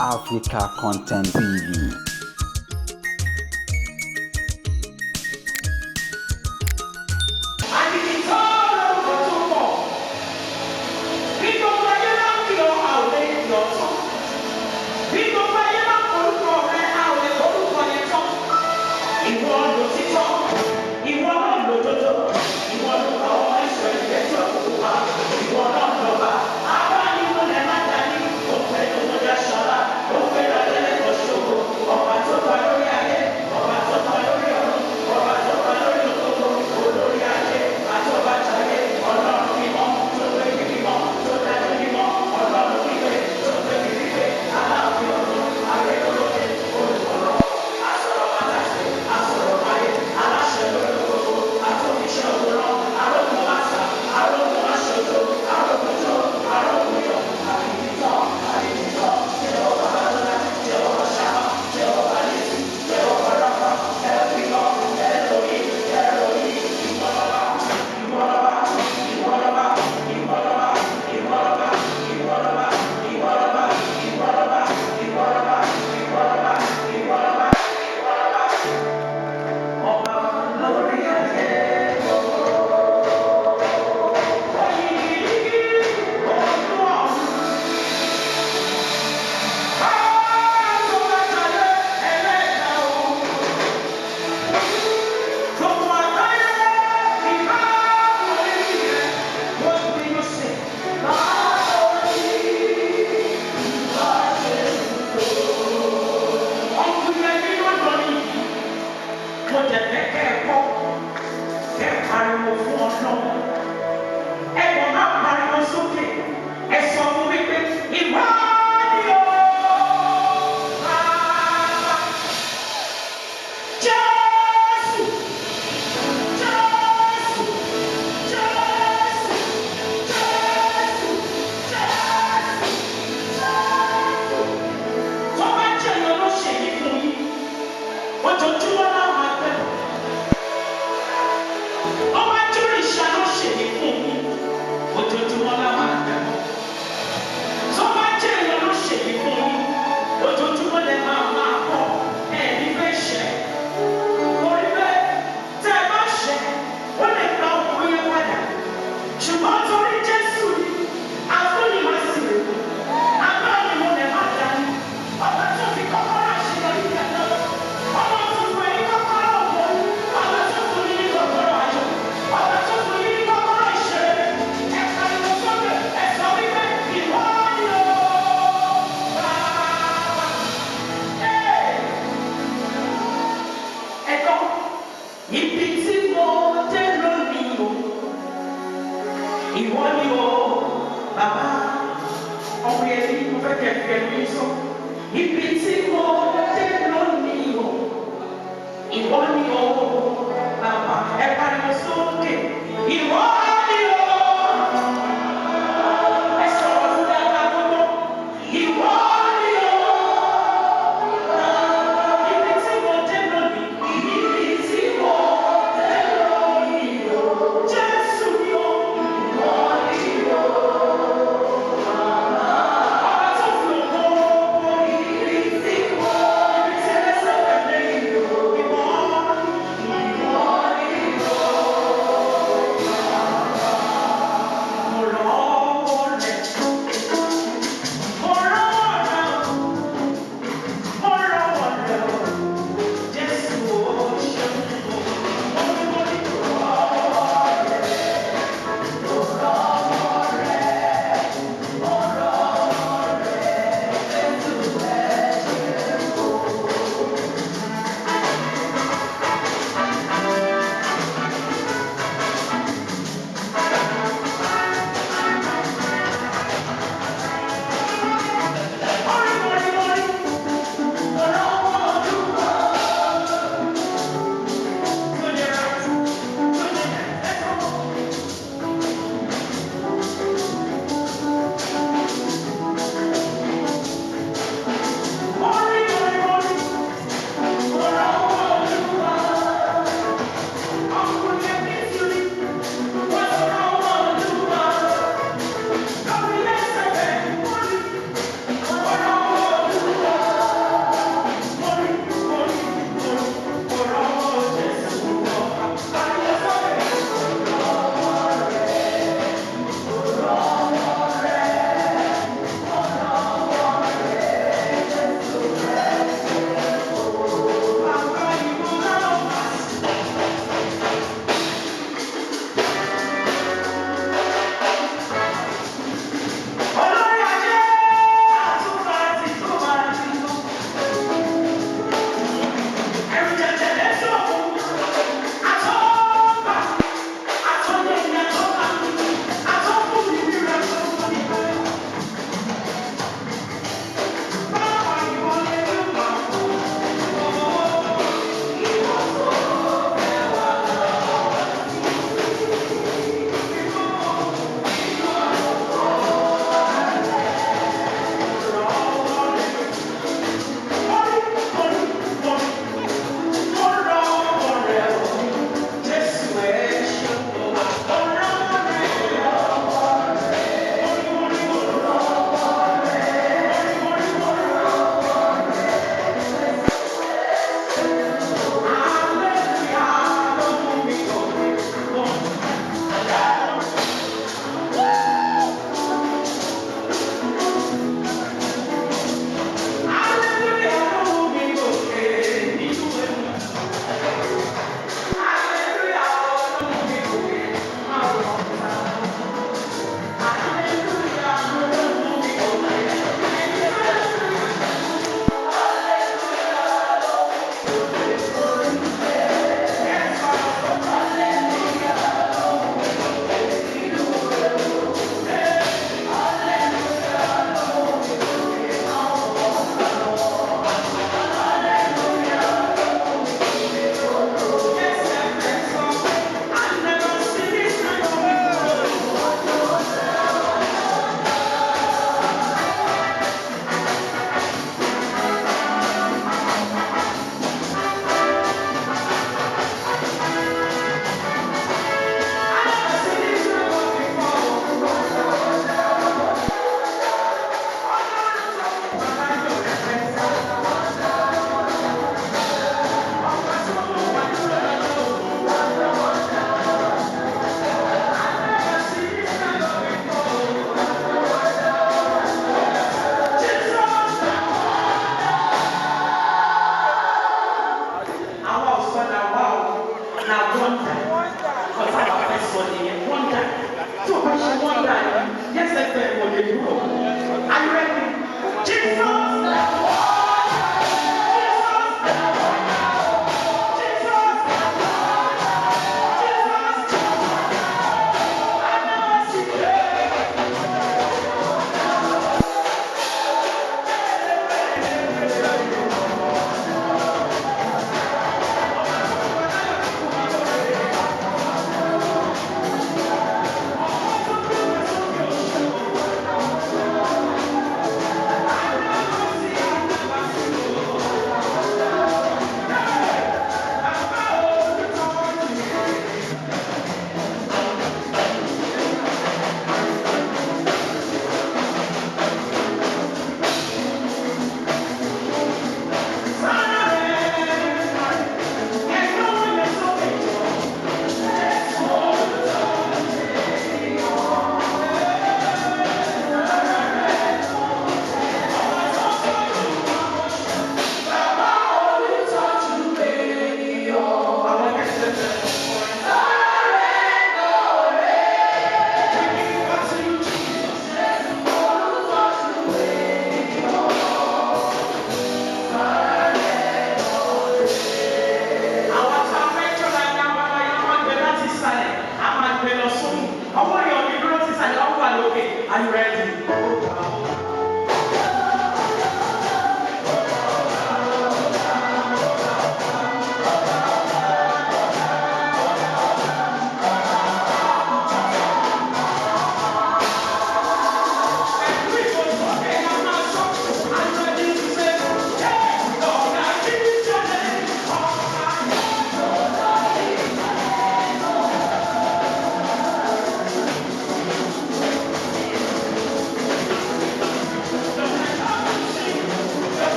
Africa Content TV. Àdìgítọ́ lórúkọ tó pọ̀. Bí gbogbo ayé bá ń pè ọ́, a ò lè pè ọ́ tán. Bí gbogbo ayé bá ń porúkọ rẹ, a ò lè porúkọ yẹn tán. Ìwọ lòtítọ́, ìwọ náà lòdodo, ìwọ ló pa ọmọ Ísírẹ́lì lẹ́jọ́ òkú pa, ìwọ náà lọ́ba. Abánimúlẹ̀ má dání, òfé ló ṣọlá, òfé lọ́dẹ́lẹ́kọ̀ọ́ ṣògo, ọba tó pa lórí ayé, ọba tó pa lórí ọ̀run, ọba tó pa lórí òkòkò, olórí ayé, àtọ́bàjáyé, ọlọ́run mímọ́, tó gbé ní mímọ́, tó dájú mímọ́, ọlọ́run pípé, tó gbé ní pípé, aláàfin ọ̀run, ayé lórókè, olùkọ́rọ̀, asọ̀rọ̀ pàtàkì, asọ̀rọ̀ ayé, aláṣẹ lórí òkòkò, àtòkíṣẹ́ òwúrọ̀, arógun àṣà, arógun aṣojo, arógunjó, arógunyọ̀, àbìkítọ́, àbìkítọ́, Jèhófà Adonai, Jèhófà Ṣámà, Jèhófà Nísì, Jèhófà Ráfà, Ẹ̀fíkọ́, Ẹ̀rọ̀yí, Ẹ̀rọ̀yí, ìwọ lọba, ìwọ lọba, ìwọ lọba, ìwọ lọba, ìwọ lọba, ìwọ lọba, ìwọ lọba, ìwọ lọba, ìwọ lọba, ìwọ lọba, ìwọ lọba, ìwọ lọba. Ọba lórí ayé gbogbo. Oyìnbí ojú ọ̀run. Àtúbàjáde ẹlẹ́dàá o. Gbogbo àgbáyé ìbá orí rẹ̀. What do you say? Láòrí ìbá Jésù tó. Ọkùnrin ẹni ló lọ ní. Mo jẹ̀ fẹ́ kẹ́ ẹ kọ́, kẹ́ ẹ pariwo fún Ọlọ́run. Ẹ kàn máa pariwo sókè. Ẹ sọ fún mi pé ìwọ ni o bàbá. Jésù, Jésù, Jésù, Jésù, Jésù, Jésù. Tó bá jẹ́ ìyẹn ló ṣe yìí fún yín, ojoojúmọ́ náà máa bẹ̀rẹ̀. Ó bá jẹ́ òrìṣà ló ṣe yìí fún yín, ojoojúmọ́ náà máa bẹ̀rẹ̀. Tó bá jẹ́ ìyẹn ló ṣe yìí fún yín, ojoojúmọ́ lẹ máa máa kọ́ ẹ̀ ní fẹ́ ṣẹ́. Orí bẹ́ẹ̀ tẹ́ ẹ bá ṣẹ̀, ó lè gba òkú yẹn padà. Ṣùgbọ́n torí Jésù ni, afúnimásì rè é. Abánimọ̀lẹ̀ má dání. Ọba tó fi kọ́kọ́rọ́ àṣeyọrí kẹta. Ọba tó fún ẹ ní kọ́kọ́rọ́ ògo. Ọba tó fún yín ní kọ́kọ́rọ́ ayọ̀. Ọba tó fún yín ní kọ́kọ́rọ́ ìṣeré. Ẹ pariwo sókè, ẹ sọ wípé ìwọ ni o bàbá. Ee! Ẹ̀kọ́ ibi tí mo dé lónìí o, ìwọ ni o bàbá. Ọmọ yẹn ní mo fẹ́ kẹ́ fi ẹnu yín sọ. Ibi tí mo dé lónìí o, ìwọ ni o bàbá. Ẹ pariwo sókè, ìwọ